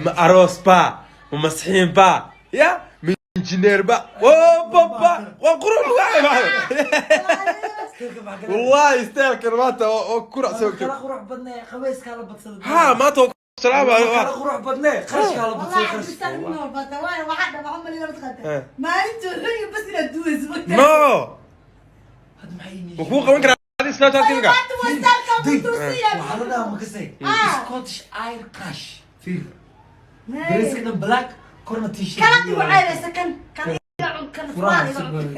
Ma aroos baa, ma masxiin baa, ya ma injineer ba? Baba waa qurux lagu. Wallahi style-kan maanta oo kurac soo Kala qurux badnee, qabeyskaa la badsaday. Ha, maanta waa salaam. Kala qurux badnee, qarashkaa la والله badsaday. عبد Qarash. السلام من بطل وانا واحد ما عمري ما تخدم ما انتو حي بس لا دوز. No. Hadda maxay ii Ma kuu qaban karaa adi Snapchat-kayga? Waxaa la dhahaa, makasay, Scottish Air Crash. Fiir, dareeska dhan black, korna T-shirt. كانت وعيبه سكن كان يلعب كان Furaha. فلان.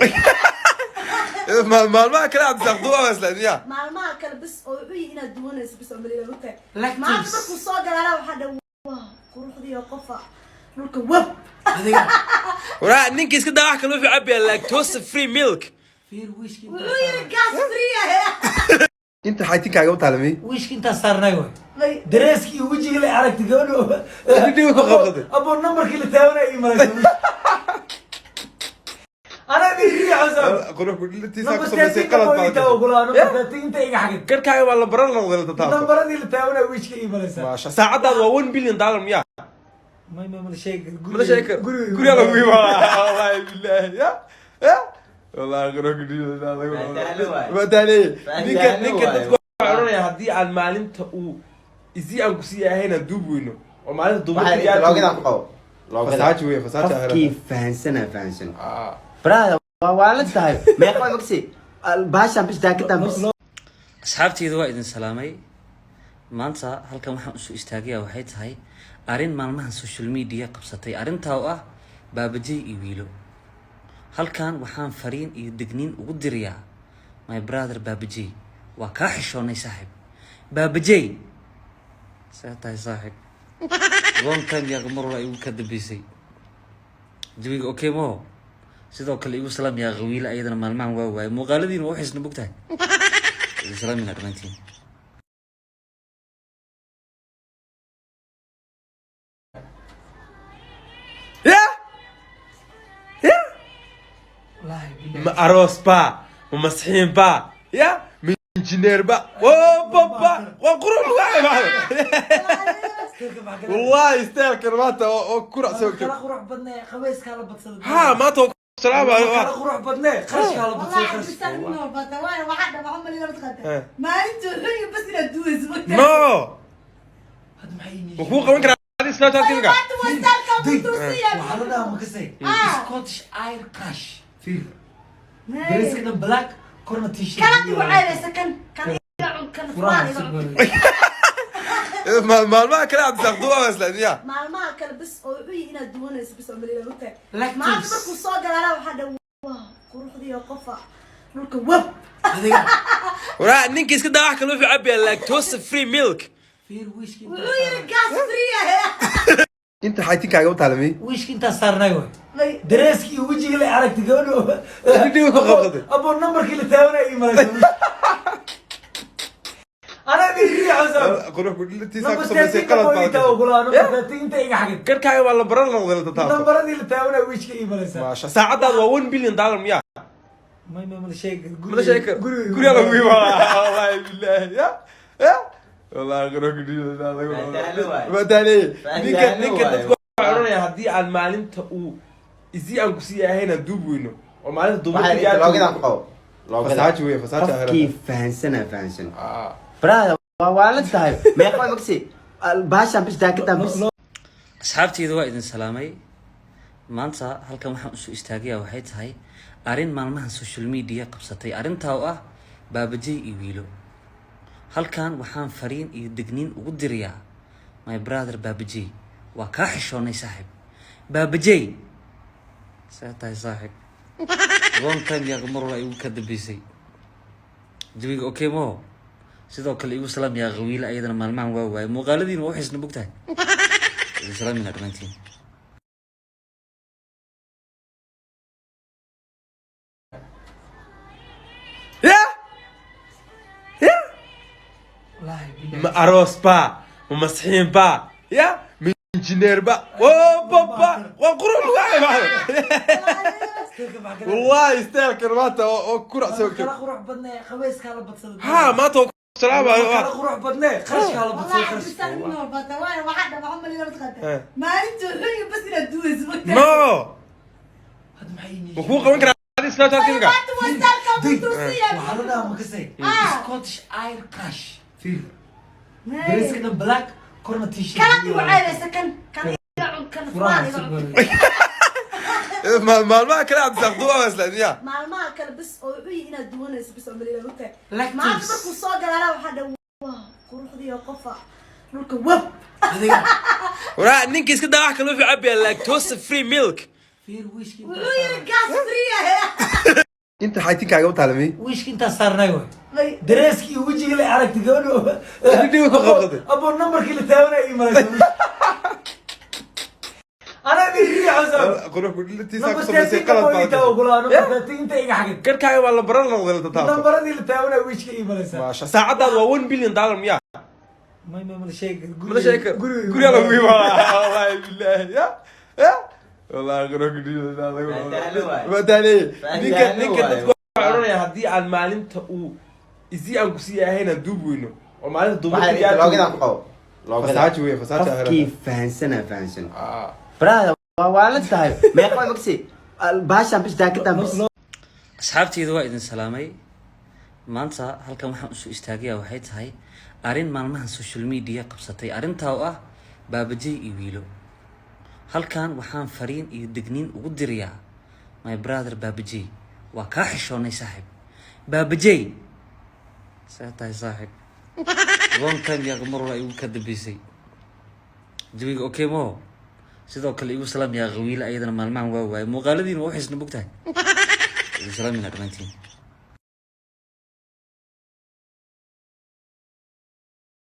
Maalmaha kale Cabdisaaq duuba isla ya. Maalmaha kale bas oo wuxuu yihi inaad duwanayso bas oo malina ogtahay. Lactose. Maanta markuu soo galaala waxaa dhan waa quruxdii qofa dhulka wab. Adiga. Waraa, ninka iska daa, wax kale wuxuu cabayaa lactose free milk. Fiir wiishki. Wuxuu yiri gas free ah. Inta xaytinkaaga u taalamay. Wiishki intaa saarnay waay, dareeskii iyo wejiga la aragtay gabadha. Dhibi ku qabsaday. Abo, nambarkii la taabanaya ii malaysa, anaa riixaysa. Qurux kudhilatiisa Number ku samaysay. 13. Qalad Baa baa. Ogolaa number 13 inta iga xagid. Garkaaga waa la baran noqday la taabto. Nambaradii la taabanaya wiishka ii malaysa. Maasha, saacadaadu waa $1 billion miya? May mala sheegi. Mala sheegi karo. Guriga lagu imaada, wallahi billahi, ya ya, wallahi qurux kudhilatiisa. Waa waa taaleeye ninka. Fahdaalo Ninka waaye. dadku waxay oranaya haddii aan maalinta uu isii aan kusii ahayn aan duub weyno oo maalinta duuba. Waxaa loogadan ku qabo. Fasaaji wey, fasaaji. Qofkii fahansana fahansan. Brother, waa waalan tahay. Meeqa waa magsi baashan bis, jaakadan bis. Asxaabteyda, waa idin salaamay. Maanta halkan waxaan usoo istaagaya waxay tahay arrin maalmahan social media qabsatay, arrintaa oo ah Baabajey iyo Wiilo. Halkan waxaan fariin iyo degniin ugu dirayaa my brother Baabajey. Waa kaa xishoonay, saaxib. Baabajey, see tahay, saaxib? Long time yaa, mar hore igu ka dambeysay jawiga. Okay, mo sidoo kale igu salaam yaa qawiile, ayadana maalmahan waa waayay muuqaaladiina waa uxisna bogtahay. Igu salaamina dhammaantiin. Ya ya. Wallaahi billahi. Ma aroos baa, ma masxiin baa, ya ma injineer ba? Baba waa qurux lagu. Wallahi style-kan maanta oo kurac soo Kala qurux badnee, qabeyskaa la badsaday. Ha, maanta waa salaam. Kala qurux badnee, qarashkaa la والله badsaday. عبد Qarash. السلام من بطل وانا واحد ما عمري ما تخدم ما انتو حي بس لا دوز. No. Hadda maxay ii Ma kuu qaban karaa adi Snapchat-kayga? Waxaa la dhahaa, makasay, Scottish Air Crash. Fiir, dareeska dhan black, korna T-shirt. كانت وعيبه سكن كان يلعب كان Furaha. فلان. Maalmaha kale Cabdisaaq duuba isla ya. Maalmaha kale bas oo wuxuu yihi inaad duwanayso bas oo malina ogtahay. Lactose. Maanta markuu soo galaala waxaa dhan waa quruxdii qofa dhulka wab. Adiga. Waraa, ninka iska daa, wax kale wuxuu cabayaa lactose free milk. Fiir wiishki. Wuxuu yiri gas free ah. Inta xaytinkaaga u taalamay. Wiishki intaa saarnay waay, dareeskii iyo wejiga la aragtay gabadha. Dhibi ku qabsaday. Abo, nambarkii la taabanaya ii malaysa, anaa riixaysa. Qurux kudhilatiisa Number ku samaysay. 13. Qalad Baa baa. ogolaa number 13 inta iga xagid. Garkaaga waa la baran noqday la taabto. Nambaradii la taabanaya wiishka ii malaysa. Maasha, saacadaadu waa $1 billion miya? May mala sheegi. Mala sheegi karo. Guriga lagu imaada, wallahi billahi, ya ya, wallahi qurux kudhilatiisa. Fahdaalo waaye. Waa taaleeye ninka. Fahdaalo Ninka waaye. dadku waxay oranaya haddii aan maalinta uu isii aan kusii ahayn aan duub weyno oo maalinta duuba. Waxaa loogadan ku qabo. Fasaaji wey, fasaaji. Qofkii fahansana fahansan. Brother, waa waalan tahay. Meeqa waa magsi baashan bis, jaakadan bis. Asxaabteyda, waa idin salaamay. Maanta halkan waxaan usoo istaagaya waxay tahay arrin maalmahan social media qabsatay, arrintaa oo ah Baabajey iyo Wiilo. Halkan waxaan fariin iyo degniin ugu dirayaa my brother Baabajey. Waa kaa xishoonay, saaxib. Baabajey, see tahay, saaxib? Long time yaa, mar hore igu ka dambeysay jawiga. Okay, mo sidoo kale igu salaam yaa qawiile, ayadana maalmahan waa waayay muuqaaladiina waa uxisna bogtahay. Igu salaamina dhammaantiin. Ya ya. Wallaahi billahi. Ma aroos baa, ma masxiin baa, ya ma injineer ba? Baba waa qurux lagu. Wallahi style-kan maanta oo kurac soo Kala qurux badnee, qabeyskaa la badsaday. Ha, maanta waa Salaam. Kala qurux badnee, qarashkaa la والله badsaday. عبد السلام Qarashka. من والله واحد waxaan malina mataqaanta maalintuu xun bas inaad duwayso. No. Hadda maxay ii Ma kuu qaban karaa adi Snapchat imika? Maanta waa style-ka tusiya. Waxaa la dhahaa, makasay, Scottish Air Crash. Fiir, dareeska dhan black, korna T-shirt. Kala igu ceebaysa, kan kan iga cun, kan Furaha furaan iga cun. Maalmaha kale Cabdisaaq duuba waa isla miya? Maalmaha kale bas oo wuxuu yihi inaad duwanayso bas oo malina ogtahay. Lactose. Maanta markuu soo galaala waxaa dhan waa quruxdii oo qofa dhulka wab. Adiga. Waraa, ninka iska daa, wax kale wuxuu cabayaa lactose free milk. Fiir, wiishki. Wuxuu yiri gas free ah. Inta xaytinkaaga u taalamay. Wiishki intaas saarnay waay. Dareeskii iyo wejiga la aragtay gabadha. Dhigo ku qabqaday. Abo, nambarkii la taabanaya ii malaysa anaa riixosa. Qurux kudhilatiisa Number ku samaysay. 13. Qalad baa Baa ogolaa number 13 inta iga xagay. Garkaaga waa la baran noqday la taabto. Nambaradii la taabanaya wiishka ii malaysa. Maasha, saacadaad waa $1 billion miya? May mala sheegi karo. Mala sheegi karo. Guriga lagu imaada, wallahi billahi, ya ya wallahi, qurux kudhilatiisa. Fataalo waaye. Fataale ninka. Fataalo Ninka waaye. Dadku waxay oranaya haddii aan maalinta uu isii aan kusii ahayn aan duub weyno oo maalinta duuba. Waxaa loogadan ku qabo. Loogada. Fasaaji wey, fasaaji. Qofkii fahansana fahansan. Brother, waa waalan tahay. Meeqa waa, makasay, baashan bis, jaakadan bis. Asxaabteyda waa idin salaamay. Maanta halkan waxaan usoo istaagaya waxay tahay arrin maalmahan social media qabsatay, arrintaa oo ah Baabajey iyo Wiilo. Halkan waxaan fariin iyo degniin ugu dirayaa my brother Baabajey. Waa kaa xishoonay, saaxib. Baabajey, see tahay, saaxib? Long time yaa, mar walba igu ka dambeysay jawiga. Okay mo, sidoo kale igu salaam yaa Qawiile, ayadana maalmahan waa waayay muuqaaladiina waa uxiisna bogtahay. Igu salaamina dhammaantiin.